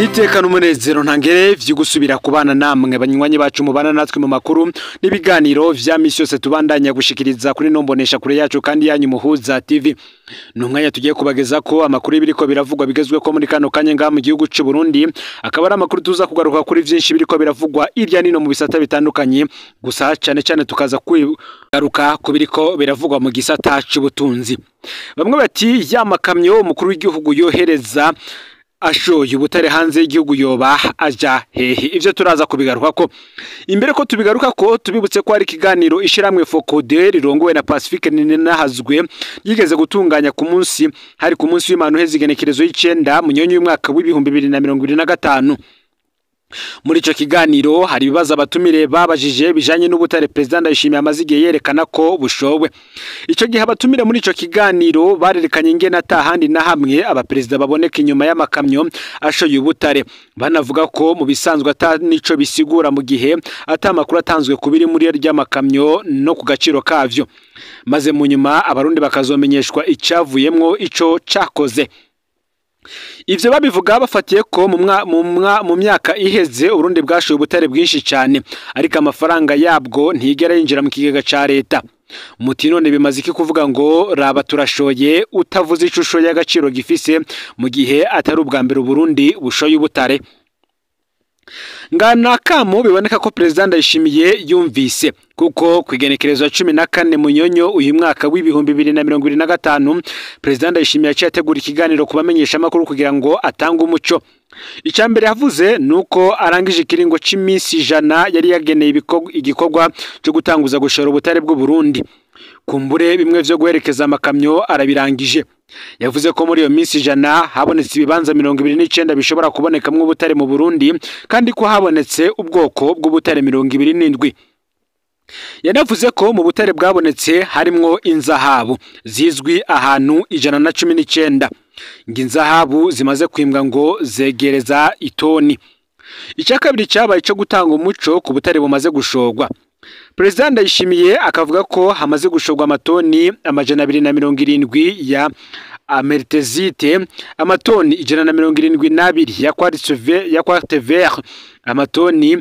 Niteka n'umunezero ntangere vy'ugusubira kubana namwe banywanyi bacu mubana natwe mu makuru n'ibiganiro vya misi yose tubandanya gushikiriza kuri nombonesha kure yacu kandi yanyu Muhuza TV. Numwanya tugiye kubageza ko amakuru y'ibiriko biravugwa bigezwe ko muri kano kanya ngaha mu gihugu c'u Burundi, akaba ari amakuru tuza kugaruka kuri vyinshi biriko biravugwa irya nino mu bisata bitandukanye, gusa cyane cyane tukaza kugaruka ku biriko biravugwa mu gisata c'ubutunzi. Bamwe bati ya makamyo umukuru w'igihugu yohereza ashoye ubutare hanze y'igihugu yoba aja hehe? Ivyo turaza kubigaruka ko. Imbere ko tubigaruka ko tubibutse ko ari ikiganiro ishiramwe Focode rirongowe na Pacifique Ninahazwe yigeze gutunganya ku munsi hari ku munsi w'Imana uheze igenekerezo y'icenda munyonyo y'umwaka w'2025. Muri ico kiganiro hari ibibazo abatumire babajije bijanye n'ubutare President Ndayishimiye amaze igihe yerekana ko bushowe. Ico gihe abatumire muri ico kiganiro barerekanye ingene atahandi na hamwe abaperezida baboneka inyuma y'amakamyo ashoye ubutare. Banavuga ko mu bisanzwe ata nico bisigura mu gihe ata makuru atanzwe kubiri muri ry'amakamyo no ku gaciro kavyo. Maze mu nyuma abarundi bakazomenyeshwa icavuyemwo ico cakoze. Ivyo babivuga bafatiye ko mu myaka iheze Urundi bwashoye ubutare bwinshi cyane, ariko amafaranga yabwo ntigera yinjira mu kigega ca leta. Muti none bimaze iki kuvuga ngo raba turashoye utavuze ishusho y'agaciro gifise mu gihe atari ubwa mbere Uburundi bushoye ubutare? Ngana kamo biboneka ko President Ndayishimiye yumvise, kuko kwigenekerezwa 14 munyonyo uyu mwaka w'2025 President Ndayishimiye yaciye ategura ikiganiro kubamenyesha amakuru kugira ngo atange umuco. Icambere yavuze nuko arangije ikiringo c'iminsi 100 yari yageneye igikorwa cyo gutanguza gushora ubutare bw'u Burundi. Kumbure bimwe vyo guherekeza amakamyo arabirangije. Yavuze ko muri iyo minsi 100 habonetse ibibanza 29 bishobora kubonekamwo ubutare mu Burundi, kandi ko habonetse ubwoko bw'ubutare 27. Yanavuze ko mu butare bwabonetse harimwo inzahabu zizwi ahantu 119. Inzahabu zimaze kwimbwa ngo zegereza itoni. Icya kabiri cyabaye cyo gutanga umuco ku butare bumaze gushogwa. President Ndayishimiye akavuga ko hamaze gushogwa amatoni 270 ya amertezite, amatoni 172 ya quartz vert, amatoni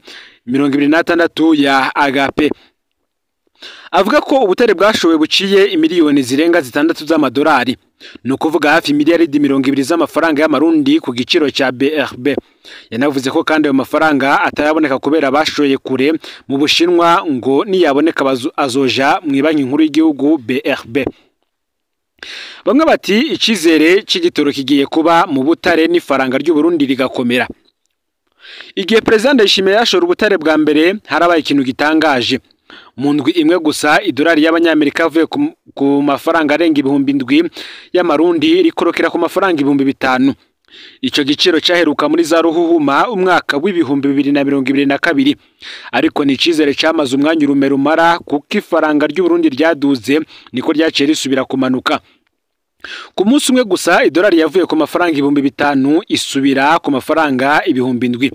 26 ya agape. Avuga ko ubutare bwashowe buciye imiliyoni zirenga 6 z'amadolari, ni ukuvuga hafi miliyaridi 20 z'amafaranga y'amarundi ku giciro cya BRB. Yanavuze ko kandi ayo mafaranga ataraboneka kubera bashoye kure mu Bushinwa, ngo niyaboneka azoja mu banki nkuru y'igihugu BRB. Bamwe bati icizere c'igitoro kigiye kuba mu butare n'ifaranga ry'u Burundi rigakomera. Igihe President Ndayishimiye yashora ubutare bwa mbere harabaye ikintu gitangaje. Mu ndwi imwe gusa idolari y'abanyamerika avuye ku mafaranga arenga 7,000 y'amarundi rikorokera ku mafaranga 5,000. Ico giciro cyaheruka muri za ruhuhuma umwaka w'2022, ariko ni icizere cyamaze umwanya urume rumara kuko ifaranga ry'u Burundi ryaduze niko ryaciye risubira kumanuka. Ku munsi umwe gusa idolari yavuye ku mafaranga 5,000 isubira ku mafaranga 7,000.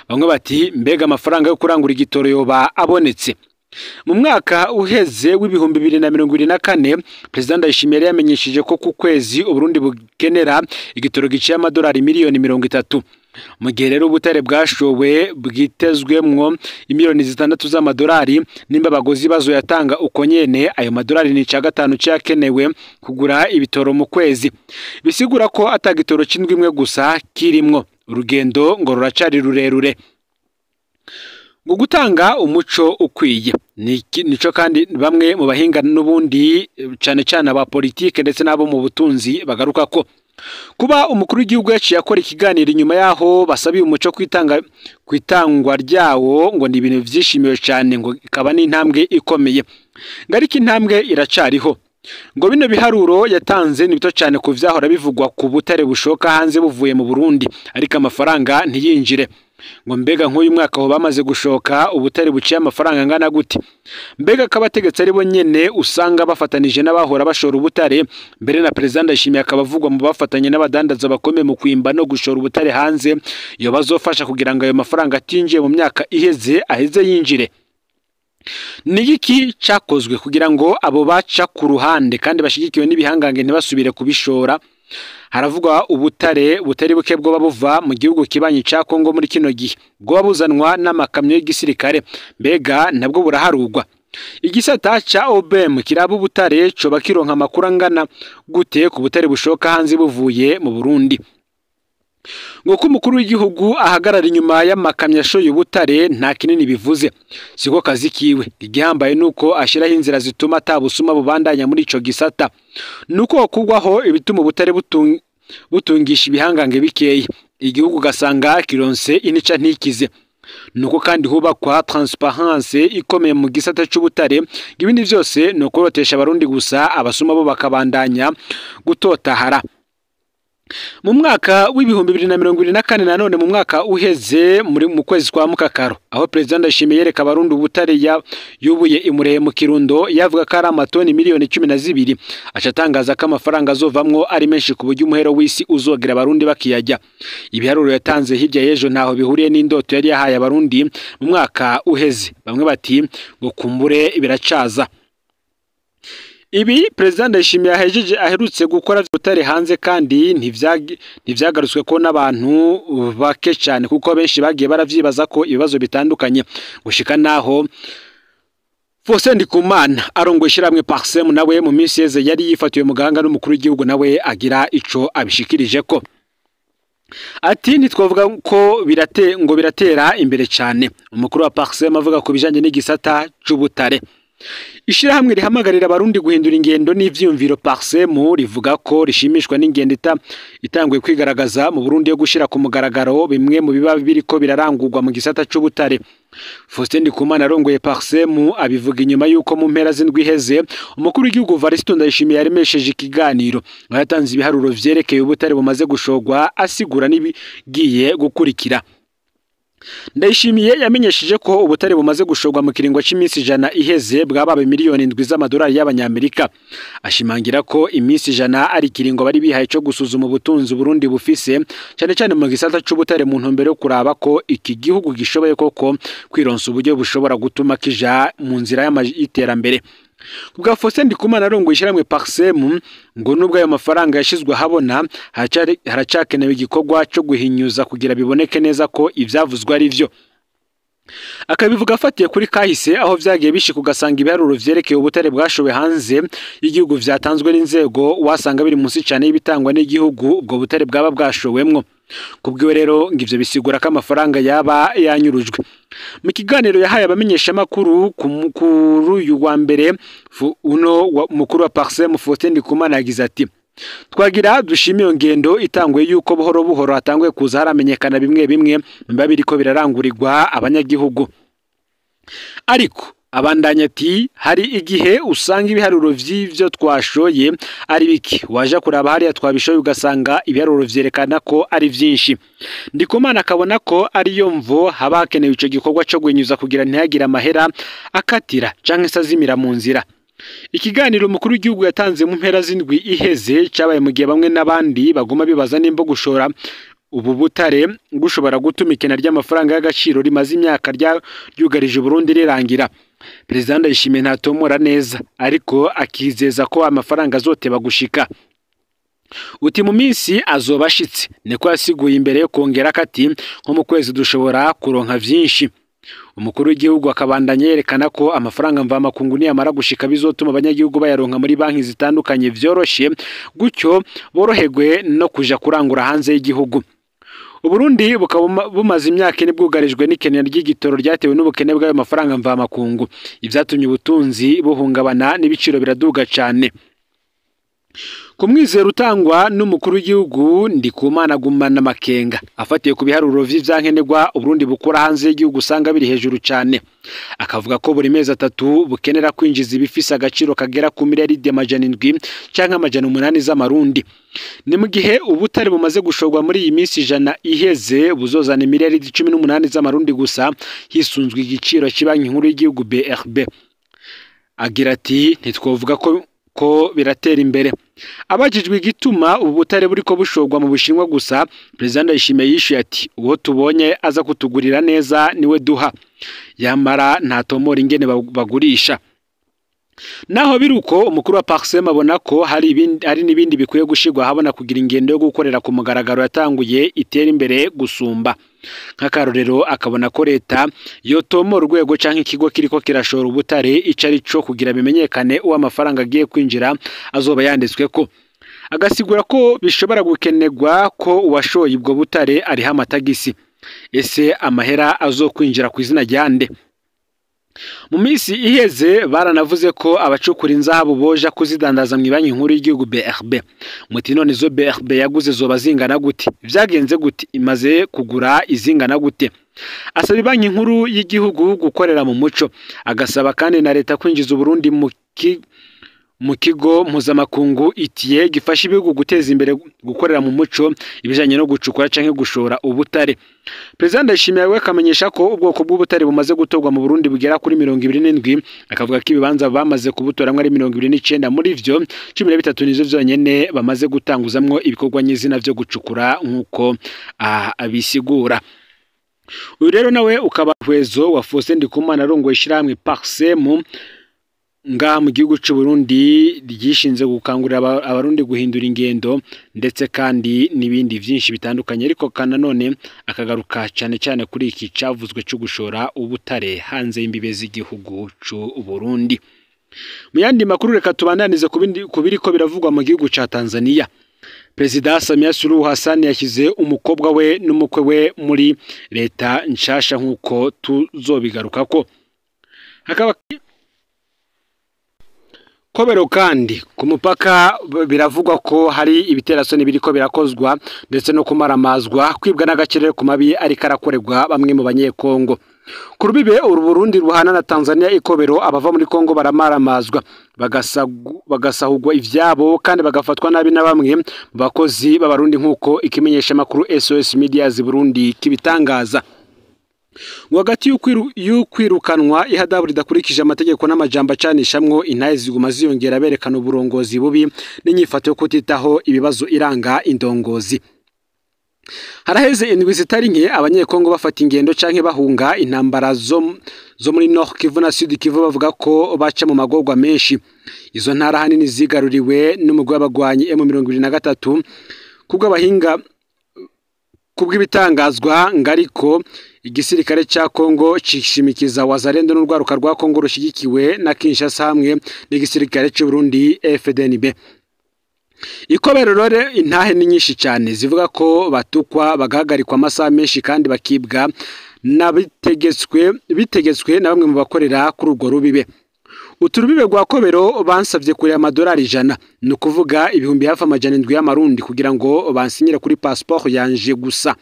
Bamwe bati mbega amafaranga yo kurangura igitoro yoba abonetse? Mu mwaka uheze w'2024 President Ndayishimiye yamenyesheje ko ku kwezi Uburundi bukenera igitoro giciye amadolari miliyoni 30. Mu gihe rero ubutare bwashowe bwitezwemwo imiliyoni 6 z'amadolari, nimba abagozi bazoyatanga uko nyene ayo madolari ni 5 cyakenewe kugura ibitoro mu kwezi. Bisigura ko atagitoro c'indwi imwe gusa kirimwo. Urugendo ngo ruracari rurerure. Ngo gutanga umuco ukwiye nico kandi bamwe mu bahinga n'ubundi cyane cyane aba politike ndetse n'abo mu butunzi bagaruka ko kuba umukuru w'igihugu yaciye akora ikiganiro inyuma yaho basabiye umuco kwitangwa ryawo ngo ni ibintu vyishimiwe cyane, ngo ikaba n'intambwe ikomeye, ngo ariko intambwe iracariho. Ngo bino biharuro yatanze ni bito cyane ku vyahora bivugwa ku butare bushoka hanze buvuye mu Burundi, ariko amafaranga ntiyinjire. Ngo mbega nk'uyu mwaka aho bamaze gushoka ubutare buciye amafaranga angana gute? Mbega kabategetse ari bo nyene usanga bafatanije n'abahora bashora ubutare, mbere na President Ndayishimiye akabavugwa mu bafatanye n'abadandaza bakomeye mu kwimba no gushora ubutare hanze, iyo bazofasha kugira ngo ayo mafaranga atinjiye mu myaka iheze aheze yinjire. Ni iki cyakozwe kugira ngo abo baca ku ruhande kandi bashigikiwe n'ibihangange ntibasubire kubishora? Haravugwa ubutare butari buke bwoba buva mu gihugu kibanyi ca Kongo muri kino gihe, bwoba buzanwa n'amakamyo y'igisirikare, mbega nabwo buraharugwa? Igisata ca OBM kiraba ubutare coba kironka amakuru angana gute ku butare bushoka hanze buvuye mu Burundi? Nguko umukuru w'igihugu ahagarara inyuma y'amakamyo ashoye ubutare nta kinini bivuze, siko kazi kiwe. Igihambaye nuko ashiraho inzira zituma atabusuma bubandanya muri ico gisata, nuko kugwaho ibituma ubutare butungisha ibihangange bikeyi, igihugu gasanga kironse inica ntikize. Nuko kandi hubakwa transparence ikomeye mu gisata c'ubutare, ibindi vyose no kurotesha abarundi gusa, abasuma bo bakabandanya gutotahara. Mu mwaka w'2024 nanone mu mwaka uheze muri mu kwezi kwa Mukakaro, aho President Ndayishimiye yereka abarundi ubutare yubuye imurehe mu Kirundo, yavuga ko ari amatoni 12 miliyoni, aca atangaza ko amafaranga azovamwo ari menshi ku buryo umuhero w'isi uzogera abarundi bakiyajya. Ibiharuro yatanze hirya y'ejo ntaho bihuriye n'indoto yari yahaye abarundi mu mwaka uheze. Bamwe bati ngo kumbure biracaza. Ibi President Ndayishimiye ahejeje aherutse gukora ubutare hanze kandi ntivyagarutswe ko n'abantu bake cyane, kuko benshi bagiye baravyibaza ko ibibazo bitandukanye, gushika naho Faustin Ndikumana arongoye ishyirahamwe Parsem nawe mu minsi yeze yari yifatiwe mu gahanga n'umukuru w'igihugu, nawe agira ico abishikirije ko ati ntitwavuga ko birate ngo biratera imbere cyane. Umukuru wa Parsem avuga ku bijanye n'igisata c'ubutare. Ishirahamwe rihamagarira abarundi guhindura ingendo n'ivyiyumviro Parsem rivuga ko rishimishwa n'ingendo itanguye kwigaragaza mu Burundi yo gushira ku mugaragaro bimwe mu biba biriko birarangurwa mu gisata c'ubutare. Faustin Ndikumana arongoye Parsem abivuga inyuma yuko mu mpera z'indwi iheze umukuru w'igihugu Evariste Ndayishimiye yaremesheje ikiganiro aho yatanze ibiharuro vyerekeye ubutare bumaze gushogwa, asigura n'ibigiye gukurikira. Ndayishimiye yamenyesheje ko ubutare bumaze gushogwa mu kiringo cy'iminsi 100 iheze bwabaye 7 miliyoni z'amadolari y'abanyamerika, ashimangira ko iminsi 100 ari ikiringo bari bihaye cyo gusuzuma ubutunzi Burundi bufise, cyane cyane mu gisata c'ubutare, mu ntumbero yo kuraba ko iki gihugu gishoboye koko kwironsa uburyo bushobora gutuma kija mu nzira y'iterambere. Kubwa Faustin Ndikumana arongoye ishyirahamwe Parsem, ngo nubwo ayo mafaranga yashizwe ahabona, haracakenewe igikorwa cyo guhinyuza kugira biboneke neza ko ivyavuzwe ari vyo. Akabivuga afatiye kuri kahise, aho vyagiye bishika ugasanga ibiharuro vyerekeye ubutare bwashowe hanze y'igihugu vyatanzwe n'inzego wasanga biri munsi cyane y'ibitangwa n'igihugu ubwo butare bwaba bwashowemwo. Kubwiwe rero ngo ivyo bisigura ko amafaranga yaba yanyurujwe. Mu kiganiro yahaye abamenyeshamakuru kuri uyu wa mbere, uno mukuru wa Parsem Faustin Ndikumana yagize ati: "Twagira dushime iyo ngendo itanguye yuko buhoro buhoro hatanguye kuza haramenyekana bimwe bimwe biba biriko birarangurirwa abanyagihugu." Ariko abandanya ati: "Hari igihe usanga ibiharuro vy'ivyo twashoye ari bike, waja kuraba hariya twabishoye ugasanga ibiharuro vyerekana ko ari vyinshi." Ndikumana akabona ko ariyo mvo haba hakenewe ico gikorwa co guhinyuza kugira ntihagire amahera akatira canke se azimira mu nzira. Ikiganiro umukuru w'igihugu yatanze mu mpera z'indwi iheze cabaye mu gihe bamwe n'abandi baguma bibaza nimba gushora ubu butare gushobora gutuma ikena ry'amafaranga y'agaciro rimaze imyaka ryugarije Burundi rirangira. Perezida Ndayishimiye ntatomora neza, ariko akizeza ko amafaranga azoteba gushika. Uti mu minsi azoba ashitse, niko yasiguye imbere yo kongera kati nko mu kwezi dushobora kuronka vyinshi. Umukuru w'igihugu akabandanya yerekana ko amafaranga mvamakungu niyamara gushika bizotuma abanyagihugu bayaronka muri banki zitandukanye vyoroshe, gutyo boroherwe no kuja kurangura hanze y'igihugu. Uburundi bukaba bumaze imyaka 4 bwugarijwe n'ikena ry'igitoro ryatewe n'ubukene bw'ayo mafaranga mvamakungu, ivyatumye ubutunzi buhungabana n'ibiciro biraduga cane. Ku mwizero utangwa n'umukuru w'igihugu, Ndikumana agumana amakenga afatiye ku biharuro vy'ivyankenerwa Uburundi bukura hanze y'igihugu usanga biri hejuru cane, akavuga ko buri mezi 3 bukenera kwinjiza ibifise agaciro kagera ku miliyaridi 700 canke 800 z'amarundi. Ni mu gihe ubutare bumaze gushorwa muri iyi minsi 100 iheze buzozana miliyaridi 18 z'amarundi gusa, hisunzwe igiciro cy'ibanki nkuru y'igihugu BRB. Agira ati: "Ntitwovuga ko biratera imbere." Abajijwe igituma ubu butare buriko bushorwa mu Bushinwa gusa, Perezida Ndayishimiye yishuye ati: "Uwo tubonye aza kutugurira neza niwe duha." Yamara ntatomora ingene bagurisha. Naho biruko umukuru wa Parsem abona ko hari n'ibindi bikwiye gushirwa habona kugira ingendo yo gukorera ku mugaragaro yatanguye itera imbere gusumba. Nk'akarorero akabona ko leta yotomora urwego canke ikigo kiriko kirashora ubutare ico ari co kugira bimenyekane uwo amafaranga agiye kwinjira azoba yanditswe ko. Agasigura ko bishobora gukenerwa ko uwashoye ubwo butare ariha amatagisi. Ese amahera azokwinjira ku izina ryande? Mu minsi iheze baranavuze ko abacukura inzahabu boja kuzidandaza mu banki nkuru y'igihugu BRB. Muti none izo BRB yaguze zoba zingana gute? Vyagenze gute? Imaze kugura izingana gute? Asaba banki nkuru y'igihugu gukorera mu muco, agasaba kandi na leta kwinjiza Burundi mu kigo mpuzamakungu ITIE gifasha ibihugu guteza imbere gukorera mu muco ibijanye no gucukura canke gushora ubutare. President Ndayishimiye we akamenyesha ko ubwoko bw'ubutare bumaze gutorwa mu Burundi bugera kuri 27, akavuga ko ibibanza bamaze kubutoramwo ari 29, muri vyo 13 nizo vyonyene bamaze gutanguzamwo ibikorwa nyizina vyo gucukura nkuko abisigura. Uyu rero nawe ukaba hwezo wa Faustin Ndikumana arongoye ishirahamwe Parsem ngaha mu gihugu c'u Burundi ryishinze gukangurira abarundi guhindura ingendo ndetse kandi n'ibindi vyinshi bitandukanye, ariko kananone akagaruka cyane cyane kuri iki cavuzwe cyo gushora ubutare hanze y'imbibe z'igihugu c'u Burundi. Mu yandi makuru reka tubandanize kubiriko biravugwa mu gihugu ca Tanzania. Perezida Samia Suluhu Hassan yashyize umukobwa we n'umukwe we muri leta nshasha nkuko tuzobigarukako. Hakaba Kobero kandi ku mupaka biravugwa ko hari ibiterasoni biriko birakozwa ndetse no kumaramazwa kwibwa n'agacerere ku mabi ariko arakorerwa bamwe mu banyekongo. Ku rubibe uru Burundi ruhana na Tanzania ikobero abava muri Kongo baramaramazwa bagasahugwa ivyabo kandi bagafatwa nabi na bamwe mu bakozi b'abarundi nkuko ikimenyesha makuru SOS Media Burundi kibitangaza. Hagati y'ukwirukanwa ihadabu ridakurikije amategeko n'amajambo acanishamwo intahe ziguma ziyongera berekana uburongozi bubi n'inyifato yo kutitaho ibibazo iranga indongozi. Haraheze indwi zitari nke abanyekongo bafata ingendo canke bahunga intambara zo muri Nord Kivu na Sud Kivu bavuga ko baca mu magorwa menshi. Izo ntara hanini zigaruriwe n'umugwi w'abagwanyi M23 kubw'abahinga kubw'ibitangazwa ngariko igisirikare ca Kongo cishimikiza Wazalendo n'urwaruka rwa Kongo rushigikiwe na Kinshasa hamwe n'igisirikare c'u Burundi FDNB. Ikobero rore intahe ni nyinshi cyane zivuga ko batukwa bagahagarikwa amasaha menshi kandi bakibwa bitegetswe na bamwe mu bakorera kuri urwo rubibe. Uturubibe rwa Kobero bansavye kuri amadolari 100, nukuvuga ibihumbi hafi 700 y'amarundi kugira ngo bansinyire kuri passport yanje gusa.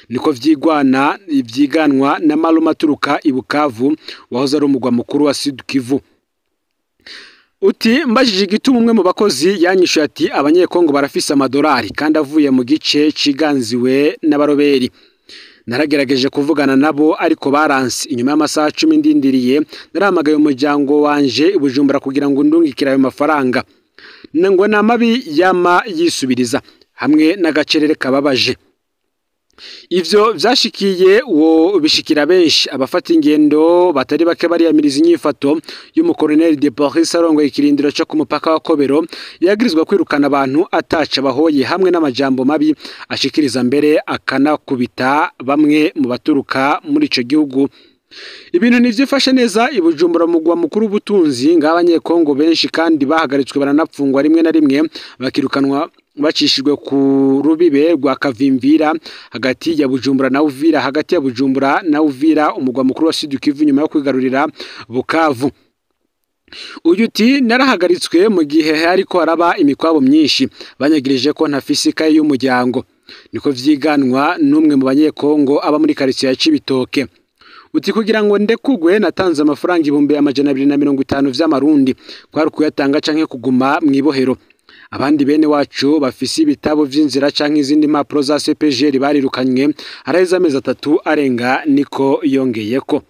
Niko vyigwana ivyiganwa na Maluma turuka ibukavu wahoze ari umugwa mukuru wa Sud Kivu. Uti mbajije igituma umwe mu bakozi yanyishuye ati abanyekongo barafise amadolari kandi avuye mu gice ciganziwe n'abaroberi. Naragerageje kuvugana nabo ariko baranse. Inyuma y'amasaha 10 ndindiriye narahamagaye umuryango wanje i Bujumbura kugira ngo ndungikire ayo mafaranga. Ngo namabi yama yisubiriza hamwe n'agacerere kababaje. Ivyo vyashikiye uwo bishikira benshi abafata ingendo batari bake bariyamiriza inyifato y'umukoroneri de Paris arongoye ikirindiro cyo ku mupaka wa Kobero yagirizwa kwirukana abantu ataca bahoye hamwe n'amajambo mabi ashikiriza mbere akanakubita bamwe mu baturuka muri ico gihugu. Ibintu ntivyifashe neza i Bujumbura mugwa mukuru w'ubutunzi ng'abanyekongo benshi kandi bahagaritswe baranapfungwa rimwe na rimwe bakirukanwa bacishijwe ku rubibe rwa Kavimvira hagati ya Bujumbura na Uvira, hagati ya Bujumbura na Uvira umugwa mukuru wa Sud Kivu nyuma yo kwigarurira Bukavu. Uyu uti narahagaritswe mu gihe hariko haraba imikwabo myinshi banyagirije ko ntafise ikaye y'umuryango, niko vyiganwa n'umwe mu banyekongo aba muri quartier ya Cibitoke. Uti kugira ngo ndekugwe natanze amafaranga 250,000 vy'amarundi kwari kuyatanga canke kuguma mwibohero. Abandi bene wacu bafise ibitabo vy'inzira canke izindi mpapuro za CPGL barirukanywe haraheze amezi 3 arenga, niko yongeyeko.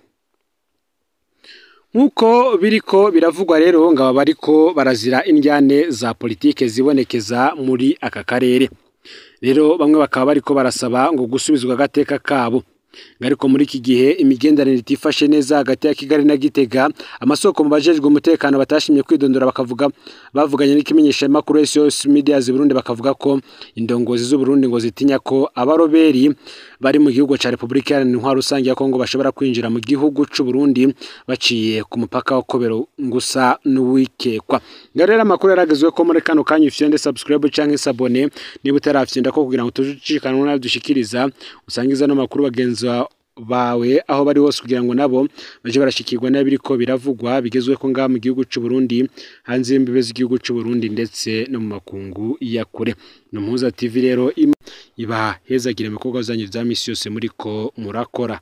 Nkuko biriko biravugwa rero ngaba bariko barazira indyane za politike zibonekeza muri aka karere. Rero bamwe bakaba bariko barasaba ngo gusubizwa agateka kabo. Ariko muri iki gihe imigenderanire itifashe neza hagati ya Kigali na Gitega, amasoko mu bajejwe umutekano batashimye kwidondora bakavuga bavuganye n'ikimenyeshamakuru SOS Media Burundi, bakavuga ko indongozi z'u Burundi ngo zitinya ko abaroberi bari mu gihugu ca Republika Iharanira Intwaro Rusange ya Kongo bashobora kwinjira mu gihugu c'u Burundi baciye ku mupaka wa Kobero ngusa n'uwikekwa. Ngaho rero amakuru yaragezwe ko muri kano kanya ufyonde subscribe canke s'abonner niba utarafyonda ko kugira ngo tujucikanwe nadushikiriza, usangiza no makuru bagenzi bawe aho bari hose kugira ngo nabo baje barashikirwa n'abiriko biravugwa bigezwe ko ngaha mu gihugu c'u Burundi, hanze y'imbibe z'igihugu c'u Burundi ndetse no mu makungu ya kure. No Muhuza TV rero iba hezagire ibikorwa zanyu vya misi yose muriko murakora.